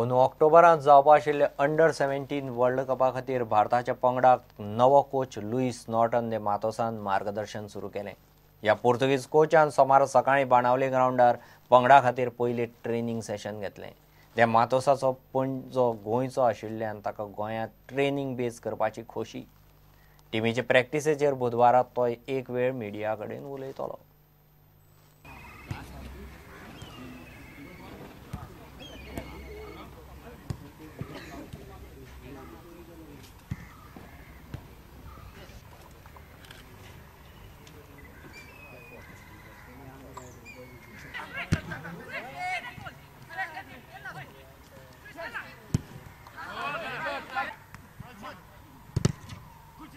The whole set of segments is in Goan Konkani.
अंदू ऑक्टोबरांत जावपा आशिल्ले अंडर 17 वर्ल्ड कपा खातीर भारताच्या पंगडाक नवो कोच लुईस नॉर्टन दे मातोसान मार्गदर्शन सुरू केलें. ह्या पुर्तुगीज कोचान सोमारा सकाळीं बाणावली ग्रावंडार पंगडा खातीर पयलीं ट्रेनींग सेशन घेतलें. दे मातोसाचो पणजो गोंयचो आशिल्ल्यान ताका गोंयांत ट्रेनींग बेस करपाची खोशी. टिमीचे प्रॅक्टिसेचेर बुधवारा तो एक वेळ मिडिया कडेन उलयतलो.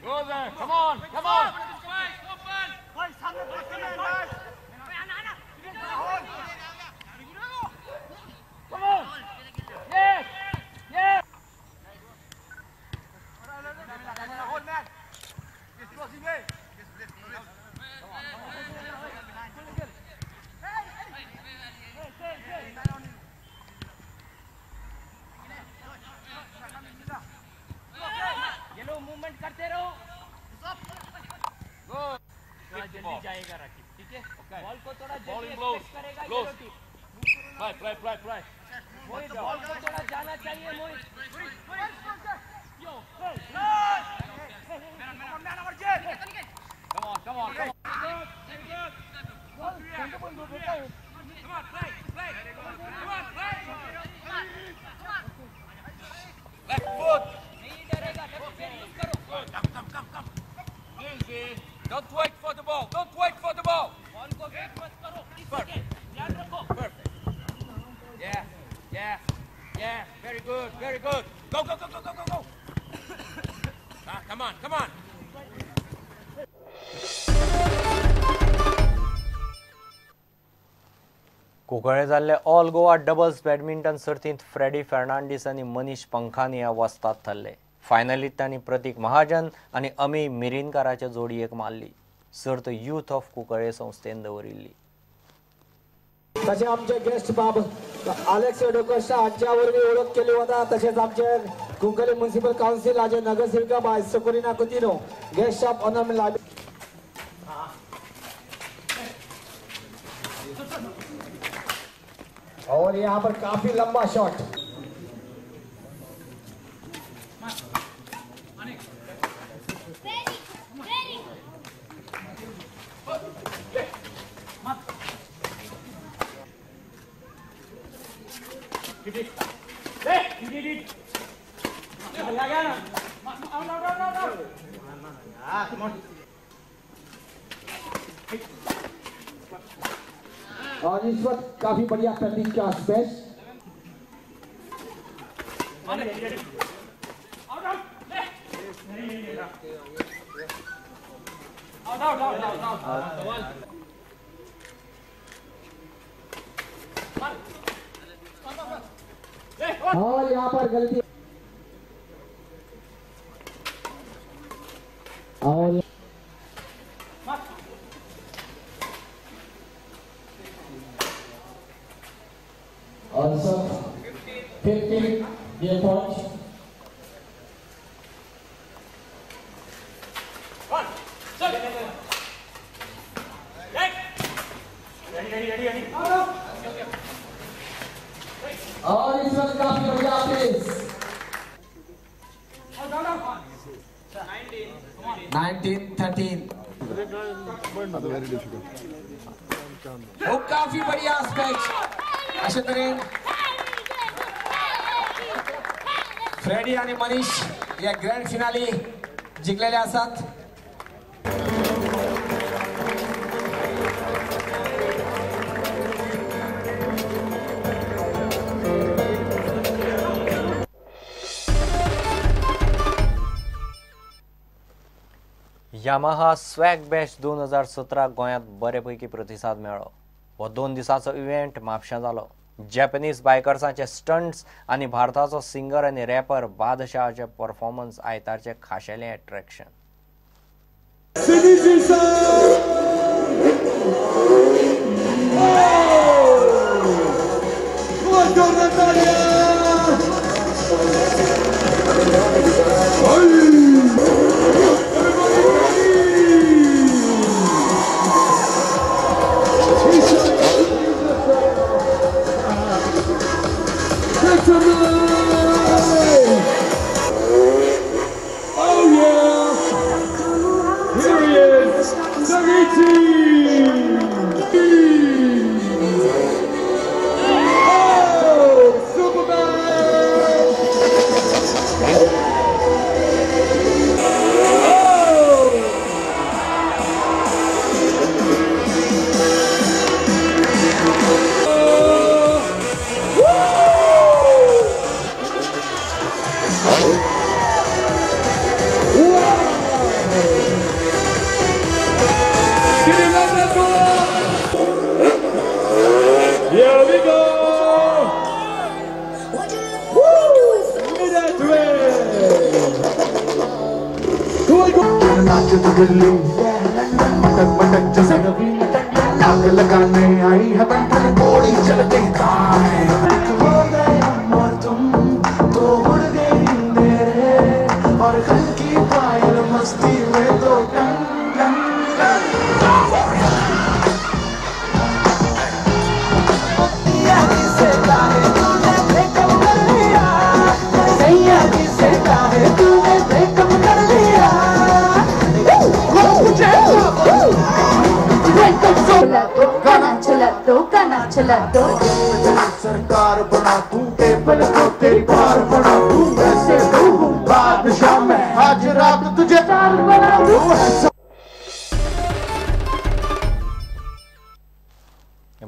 Go there, come on, come on! Come on! Yes! Yes! ये लो मूवमेंट करते रहो. जल्दी जाएगा राकिब, ठीक है? बॉल को थोड़ा जल्दी एक्सपेक्ट करेगा yellow team. Play play play play. Mohit ball को थोड़ा जाना चाहिए मोहित. Come on, come on, come on. Come on, play, play. Come on, play. Left foot. नहीं डरेगा, फिर यूज करो. Come, come, come, come. Easy. Don't wait for the ball. Don't wait for the ball. Ball को वेट मत करो. Perfect. ध्यान रखो. Perfect. Yeah, yeah, yeah. Very good, very good. Go, go, go, go, go, go, go. Ah, come on, come on. Cuncolim जाल्ले ऑल गोवा डबल्स बॅडमिंटन सर्तींत फ्रेडी फेर्नांडीस आनी मनीष पंखानिया वस्ताद थारले. फायनलीत तांणी प्रतीक महाजन आनी अमी मिरिनकाराच्या जोडयेक मारली. सर्त यूथ ऑफ कुंकळे संस्थेन दवरिल्ली. तशें आमचे गेस्ट बाब आलेक्स डोकोस्टा हांच्या वरवीं ओळख केली वता. तशेंच आमचे कुंकळे म्युनिसिपल कावन्सिल हाचे नगरसेविका बाय Socorrina Coutinho guest of honour लाभ. और यहाँ पर काफी लंबा शॉट. और इस वक्त काफी बढ़िया प्रतीक का स्पेस. और यहाँ पर गलती. और also 15 game point. 1, 6, 8. Ready, ready, ready, ready. और इस वक्त काफी बढ़िया पेस. 19-13. वो काफी बढ़िया स्पैच. अशा तरेन फ्रेडी आणि मनीष या ग्रँड फिनाली जिंकलेले आसात. यामाहा स्वॅग बॅश 2017 गोंयांत बरेपैकी प्रतिसाद मेळ्ळो. हो 2 दिसांचो इव्हेंट म्हापश्यां जालो. जॅपनीज बायकर्सांचे स्टंट्स आनी भारताचो सिंगर आनी रॅपर बादशाहाचे परफॉर्मन्स आयतारचें खाशेलें attraction. Buongiorno Italia! Here we go. मटक मटक जैसे आग लगाने आई है बंटन गोली चलते दाएं हो गए हम और तुम तो उड़ गई मेरे और हल्की पायल मस्ती में तो टन टन टन चला दो सरकार बना तू टेबल को तेरी बार बना तू वैसे तू बादशाह मैं आज रात तुझे तार बना दूं।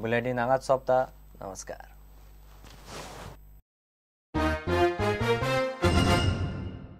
बुलेटिन हांगाच सोंपता. नमस्कार.